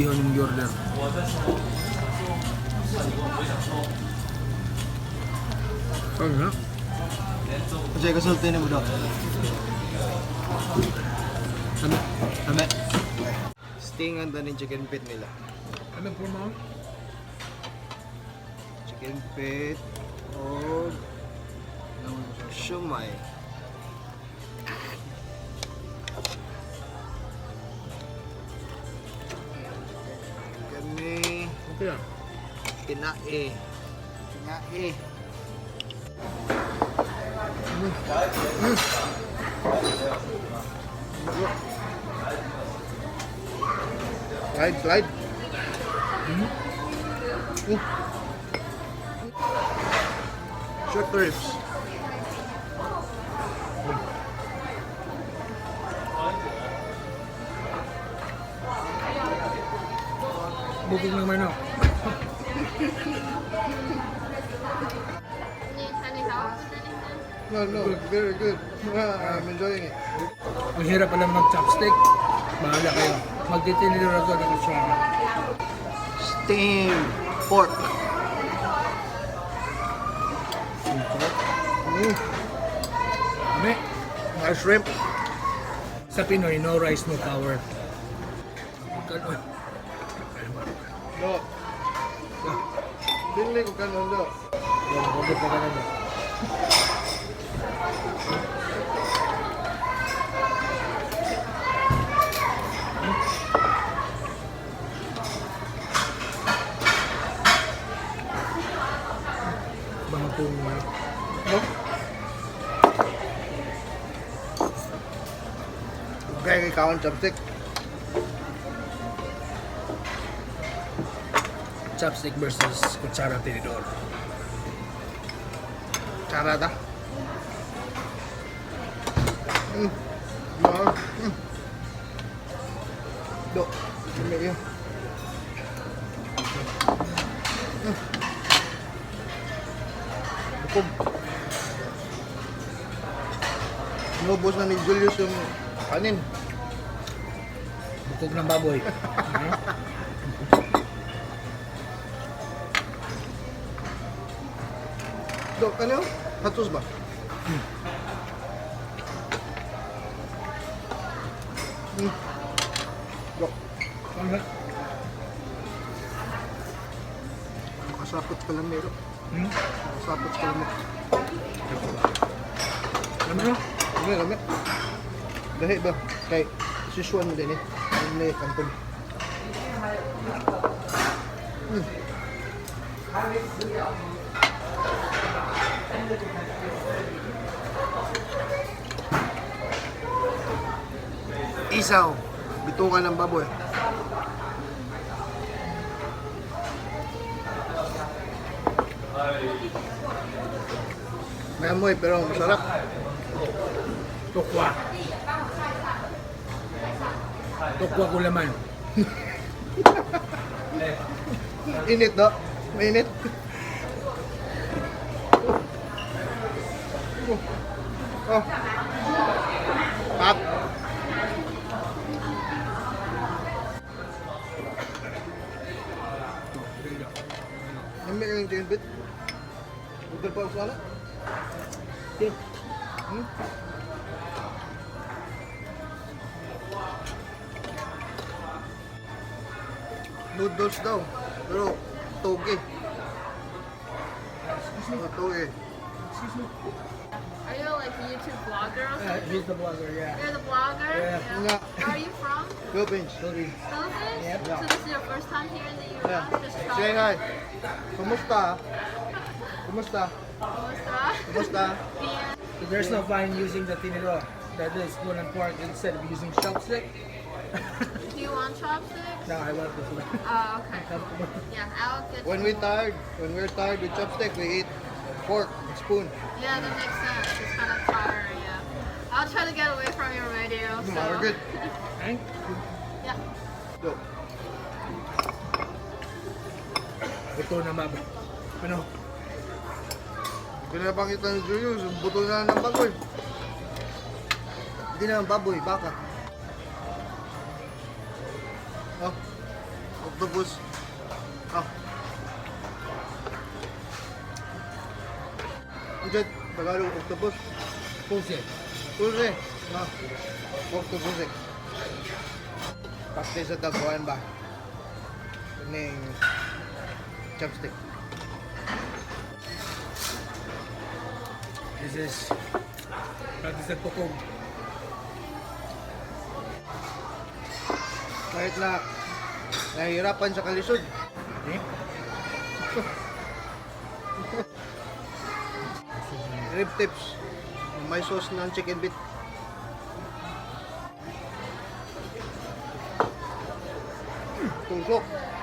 bihon yung order. Ano na? Kasi kasulti ni mo daw. Ano? Ame. Sting ang tanin chicken pit nila. Ano po mo? Chicken pit o shumai. Kami Okay ah. tinae. Tinae. Slide, slide. Mm. Short ribs. Bukog ng manok. Need any help with anything? No, very good. I'm enjoying it. Ang hirap pala mag-chopstick. Bahala kayo. Magtitinidor ako ng kutsara. Steamed pork. Mm. Ame. Nice shrimp. Sa Pinoy, no rice, no power. Kano? No. Dili ko kanon do. Yan, huwag pa ka na. Mga pong No? Okay, kay kaon chopstick. Chopstick versus kutsara tinidor. Charada. Mm. No. Mm. Do. Lami yun. Mm. Bukog. Inubos na ni Julius yung kanin. Bukog ng baboy. Ha? Do, kano? Hot sauce ba? Mm. Do. Ano? Makasapot ka lang meron. Hmm? Makasapot ka lang. Ano no? Lami, lami. Lahi ba? Kay Sichuan mo din eh. Ano na kantong. Mm. Isaw. Bituka ng baboy. May amoy pero masarap. Tukwa. Tukwa gulaman. Init do. Mainit. Oh. Pap. Nami ka ng chicken bit. Udal pa ako sana. Hmm? Noodles daw. Pero toge. Oh, toge. Excuse me. Are you like a YouTube vlogger or something? He's the vlogger, yeah. You're the vlogger? Yeah. Yeah. Where are you from? Philippines. Sorry. Philippines? Yep. So this is your first time here in the US? Yeah. Just Say traveling? hi. Kumusta? Kumusta? Kumusta? Kumusta? Bien. So there's no fine using the tinidor. That is spoon and fork instead of using chopstick. Do you want chopsticks? No, I want this one. Oh, okay. Yeah, I'll get When you we more. tired, when we're tired with chopstick, we eat fork and spoon. Yeah, that makes sense. It's kind of tiring, yeah. I'll try to get away from your radio, so. We're good. Thank Yeah. Go. Buto na mab. Ano? Pinapakita ni Julius, yung buto na ng baboy. Hindi na ng baboy, baka. Oh. Octopus. Ah. Ang Tagalog octopus. Puse. Puse. Ah. Octopus eh. Practice sa taguan ba? Ning chopstick. This is practice sa tukog. Kahit na nahihirapan sa kalisod. Eh? Rib tips. May sauce ng chicken bit. Tusok. Yeah.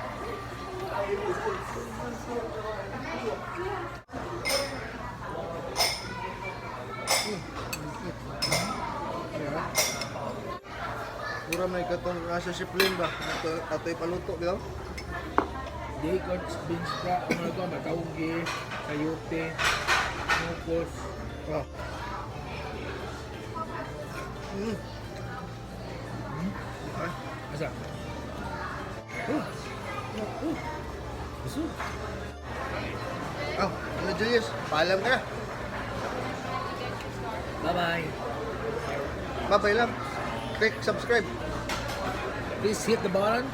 Mura may katong nasa si plane ba? Ato, ato'y paluto, bitaw? Di ko beans sprout, ang mga to, matawgi, sayote, mukos. Oh. Ah. Asa? Oh. Oh. Gusto? Oh, ano Julius? Paalam ka na. Bye-bye. Bye-bye lang. Click subscribe. Please hit the button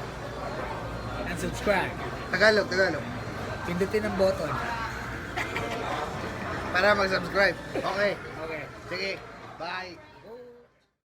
and subscribe. Tagalog, Tagalog. Pindutin ang button. Para mag-subscribe. Okay. Okay. Sige. Bye.